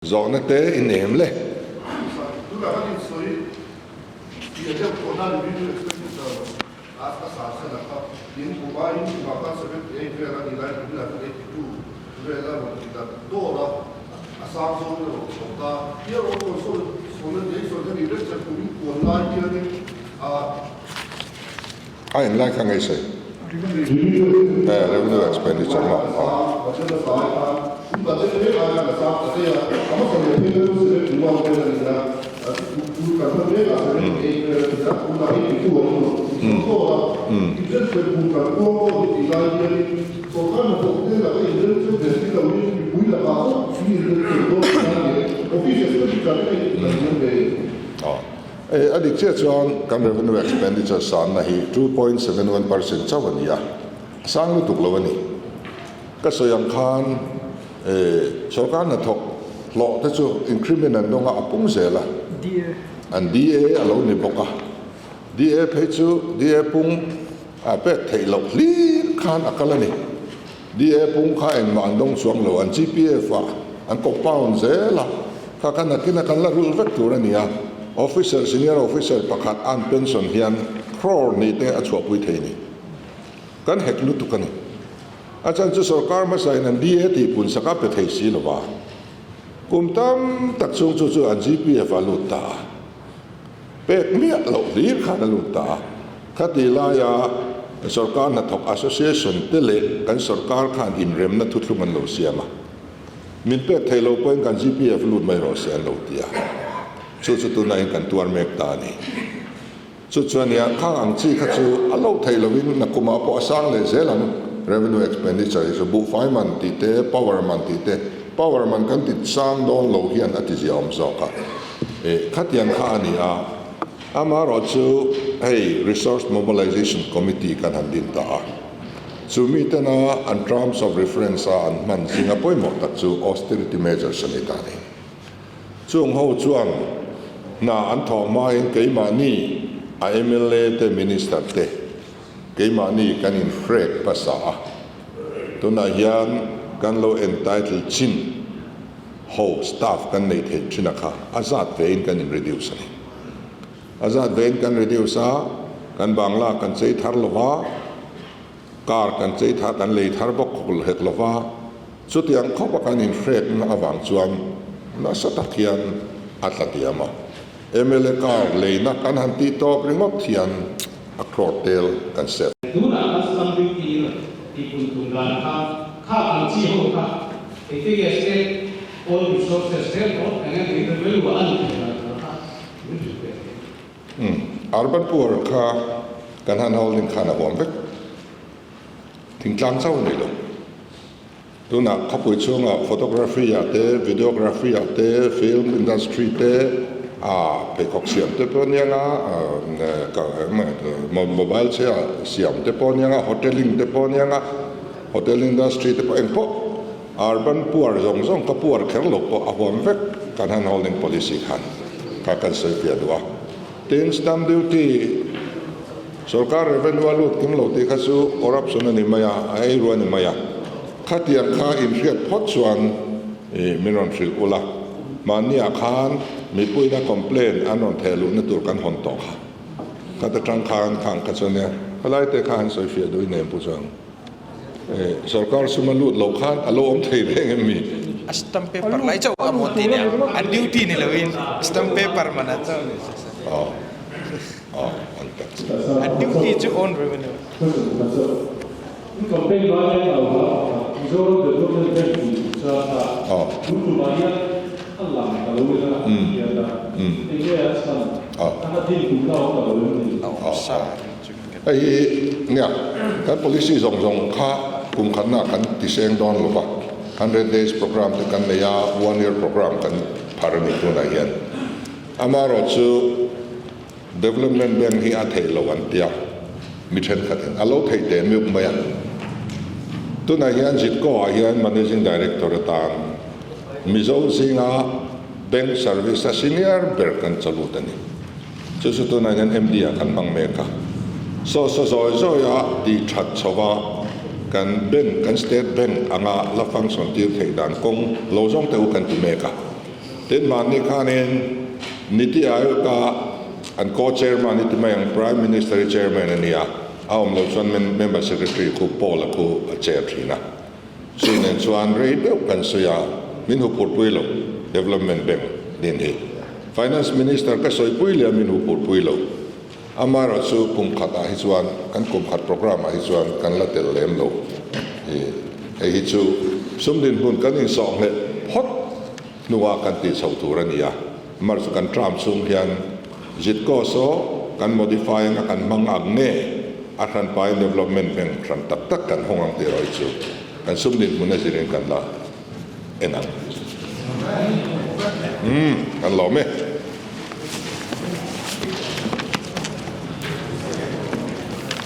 Zawhna te i nem le. Tunah kan insawi piah deuh tawh na revenue expenditure a a san san a kha in kum aiin kumah khan 78 vel a ni lai kuminah khan 82 vel a rawn ti ta dawr a, a sang zawngin a rawn chho ta. Year of consolidation a ni vek chuan kum in puan lai hianin a. A enlai kha ngei sawi. Revenue expenditure maw? A dik chiah chuan kan revenue expenditure sanna hi 2.71% chauh a ni a, a sang lutuk lo a ni. Ka sawi ang khan sorkar hnathawk hlawh te chu increment an dawng a, a pung zel a, an DA a lo ni bawk a, DA phei chu DA pung a pek theih loh hlir khan a kal a ni. DA pung kha engmah an dawng chuang lo, an GPF ah an compound zel a, kha kha nakin a kan la rulh vek tur a ni a, officer, senior officer pakhat an pension hian crore nih te a chhuahpui thei ni. Kan hek lutuk a ni. A chhan chu sorkar hmasa in an DA tih pun sak a pe thei si lo va, kum tam tak chhung chu chu an GPF ah lut ta a, Pek miah loh hlir khan a lut ta a. Khati laia sorkar hnathawk association te leh kan sorkar khan inremna thuthlung an lo siam a. Min pek theih loh pawhin kan GPF lut mai rawh se an lo ti a. Chu chu tunah hian kan tuar mek ta a ni. Chu chuan nia khang ang chi kha chu a loh theih lohin nakumah pawh a sang leh zel ang. Revenue expenditure hi chu buhfai man tih te, power man tih te, power man kan ti sang dawn lo hian a ti ziaawm zawk a. Eh, khatiang kha a ni a, amaherawh chu hei Resource Mobilization Committee kan han din ta a, chu mitena an terms of reference a an hman zinga pawimawh tak chu austerity measures a ni ta a ni. Chung ho chuan hna an thawh hmain keimahni a mla te minister te keimahni kan inhrek hmasa a, tunah hian kan lo entitle chin. Ho staff kan nei theih thin a kha a zat ve in kan in reduce a ni. A zat ve in kan reduce a, kan bangla kan chei thar lo va, car kan chei thar kan lei thar bawk khawk hek lo va, chutiang khawp a kan in hrekna avang chuan nasa tak hian a tla diam a. Mla car leina kan han tih tawp ringawt hian a crore tel kan save. Tunah kan stamp duty tihpun tum dan kha kha ang chi ho kha Engtin nge state own resources zel pawh eng eng in revenue a ni thei dan tur kha min hrilh ve thei. Umm urban poor kha kan han holding khan a huam vek. Thingtlang chauh a ni lo. Tunah khawpui chhungah photography ah te, videography ah te, film industry te, ah pheikhawk siam te pawh ania nga, mobile chhia siam te pawh ania nga, hoteling te pawh ania nga, Hotel industry te pawh engpawh urban poor zawng zawng ka poor kher lo pawh a huam vek kan han holding policy khan kha kan sawi fiah duh a. Tin, stamp duty sorkar revenue a lut kim lo tih kha chu corruption a ni mai a, a eiru a ni mai a. Khatiang kha inhriat phawt chuan ih min rawn hrilh ula, mahniah khan mipuina complaint an rawn theh luhna tur kan hawn tawh kha. Khat atang khan khang kha chuan nia khalaite kha han sawi fiah duh i nem pu chuang. Sorkar sum a lut loh khan a lo awm thei reng em mi? A stamp paper lai chauh a maw ti nia, a duty ni loin stamp paper man a chauh ni. Aw, aw, an tak chu. A duty chu own revenue. Campaign lai hian a lo hlau a, Mizoram Development Bank tih chungchang kha tun tumah hian a lang ta lo ila a hriat a, eng nge a chhan? A din tumna a awm ta lo em ni? Hei hi nia, kan policy zawng zawng kha kum khatna kan ti seng dawn lo va, 100 days programme te kan nei a, one year programme kan phar a ni tunah hian. Amaherawh chu Development Bank hi a theih loh an tia, mi thenkhatin a lo theih teh miuk mai a. Tunah hian Zitko ah hian Managing Director atan Mizo zinga Bank Service a senior ber kan chalut a ni. Chu chu tunah hian MD ah kan hmang mek a. Saw saw zawi zawi a tih that chho va, kan bank, kan state bank anga la function tir theih dan kawng lo zawng te u kan ti mek a. Tin, mahni khanin Niti Aayog-a an co-chairman i ti mai ang, Prime Minister i chairman a nia, a awm loh chuan member secretary khu Paul-a khu a chair thin a. Chu nen chuan rei deuh kan sawi a, min huphurhpui lo, Development Bank din hi. Finance Minister ka sawipui leh a min huphurhpui lo. Amaherawh chu kum khatah hi chuan kan kum khat programme ah hi chuan kan la tel lem lo. Hei hi chu sum dinhmun kan insawh ngheh phawt hnuah kan tih chho tur a ni a. Amaherawh chu kan term chhung hian ZITCO saw kan modify anga kan hmang ang nge a hranpain development bank hran tak tak kan hawng ang tih erawh hi chu kan sum dinhmun a zirin kan la en ang. Umm kan lawm e.